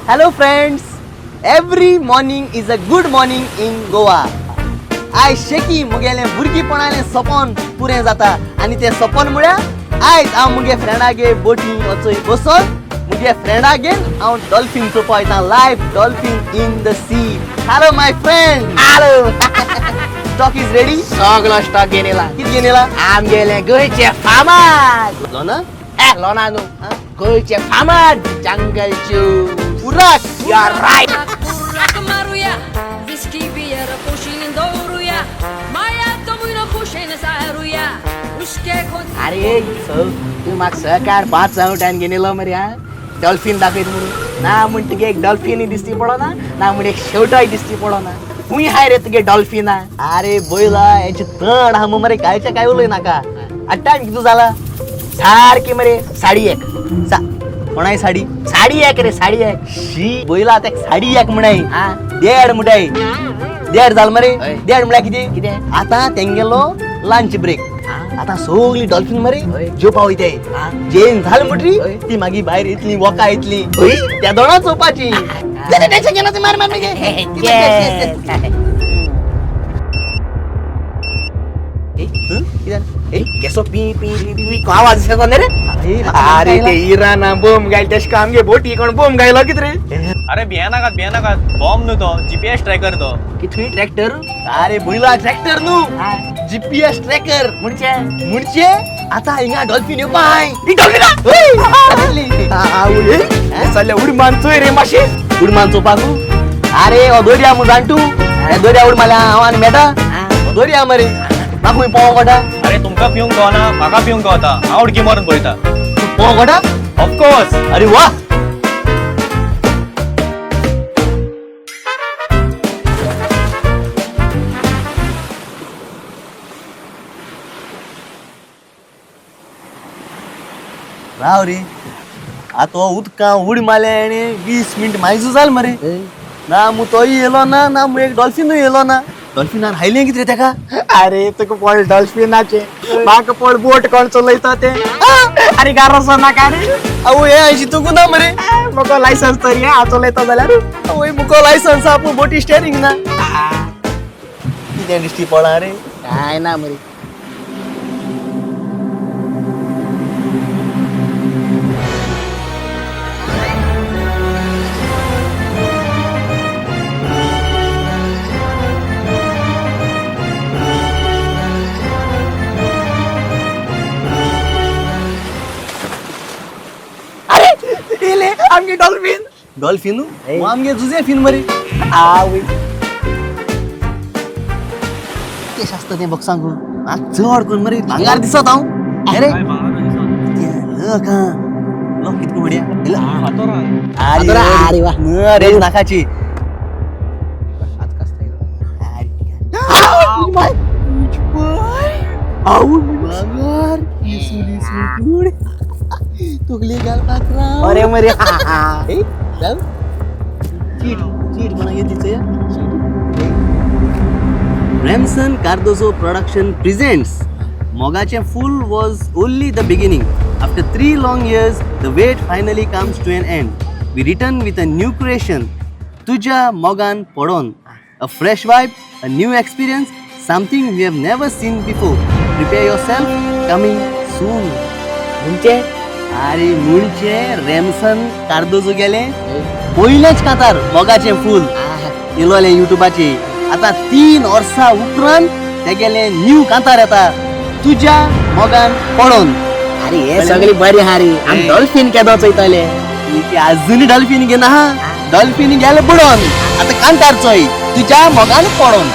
Hello friends, every morning is a good morning in Goa. आयज शेकी मुगेलें भुरगेपणालें सपन पुरें जाता आनी तें सपन म्हळ्यार आयज हांव मुगे फ्रेंडागे बोटी वचोय बसोन मुगे फ्रेंडागेर हांव डॉल्फीन चोवपा वयता, live dolphin in the sea. Hello my friend, hello. Stock is ready? सगळो स्टॉक घेवन येयला. कितें घेवन येयला? आमगेले गोंयचे फामाद. लोना? ए लोना न्हू, गोंयचे फामाद जंगल ज्यूस. उराक. You are right. उर्राक मारुया, विस्की बियर कुशीन दवरुया, माया तो म्हयनो खुशेन सारुया, उश्के खोत. अरे तूं म्हाका सकाळ 5 उठान घेवन येयलो मरे. हा डॉल्फीन दाखयत म्हणून ना म्हण तुगे एक डॉल्फिनूय दिसती पडना, ना म्हण एक शेवटोय दिसती पडना. खूंय हाय रे तुगे डॉल्फिना? अरे बोयला याची तण हा मरे, कायच्या काय उलय नाका. आतां टायम कितू जाला? सारकी मरे 1:30. कोणाय साडी? 1:30 रे, 1:30. शी बोयला, त्या 1:30 म्हणाय. हा. 1:30 म्हणटाय, 1:30 जाल मरे. हय. 1:30 म्हळ्यार कितें? कितें? आतां तेंगेलो लंच ब्रेक. आतां सगळी डॉल्फिन मरे हय. जेवपा वयताय. हा. जेवन जालें म्हणटरी हय. ती मागीर भायर येतली, वोका येतली, हय. त्या दोणां चोवपाची. टेन्शन घेनाका, मार मार मागीर. केसो पी पी पी पी आवाज दिसता रे. अरे ते इराणा बोम घायल तेश आमगे बोटी कोण बोम घायलो कित रे? अरे भियेनाकात भियेनाकात, बॉम्ब न्हू तो, जीपीएस ट्रॅकर तो. कितवी ट्रॅक्टर? अरे बैला, ट्रॅक्टर न्हू, जीपीएस ट्रॅकर. म्हणजे? म्हणजे आता हिंगा डॉल्फिन येवपा हाय. चल्ले उडी मानचोय रे मातशी. उडमान चोवपाकू? अरे हो दर्या मु जाण तूं, हे दर्या उड मारल्या हांव आनी मेटा. हो दर्या मरे, म्हाका खूंय पोवंक कोटा? अरे तुमकां पिवंक गावना, म्हाका पिवंक गावता. हांव उडकी मारून पळयता. तूं पोवंक कोटा? ऑफकोर्स. अरे वा. राव रे, आतां उदकां उडी मारल्या आनी 20 मिनट मायजू जाल मरे. ना मु तोय येयलो ना, ना मु एक डॉल्फिनूय येयलो ना. डॉल्फिनान हायलें कितें रे तेका? अरे तुका पळ डॉल्फिनाचे, म्हाका पळ बोट कोण चलयता ते. अरे गारोसो नाका रे. आवय, हें अशी तुकू ना मरे. म्हाका लायसन्स तरी हांव चलयता जाल्यार. आवय, मुको लायसन्स आहा पूण बोटी स्टेरींग ना. कितें दिश्टी पडा रे? काय ना मरे. अरे इले आमगे डॉल्फिन. डॉल्फिनू आमगे जुजे फिन मरे. आवय. कितें आसता तें बघ सांगू, म्हाका चड करून मरे भांगार दिसत हांव. अरे लक हा, लक कितको बढिया. फातोरान. अरे वा. रेज नाकाची. तुगली घालपाक. अरे मरे. चीट चीट म्हणा तिचे. Remson Cardozo production presents Mogache Phool was only the beginning. After 3 long years, the wait finally comes to an end. We return with a new creation, Tuja Mogan Podon. A fresh vibe, a new experience, something we have never seen before. Prepare yourself, coming soon. म्हणजे? अरे म्हणजे रेमसन कार्दोजो गेले पयलेच कातार मोगाचें फूल येयलोलें युट्यूबाचे. आतां 3 वर्सां उपरांत तेगेलें न्यू कांतार येता, तुज्या मोगान पडोन. अरे हे सगळी बरी हा रे, आमी डॉल्फिन केदो चोयतले. अजूनय डॉल्फिन घेना हा, डॉल्फिन गेले बुडोन. आतां कांतार चोय, तुज्या मोगान पडोन.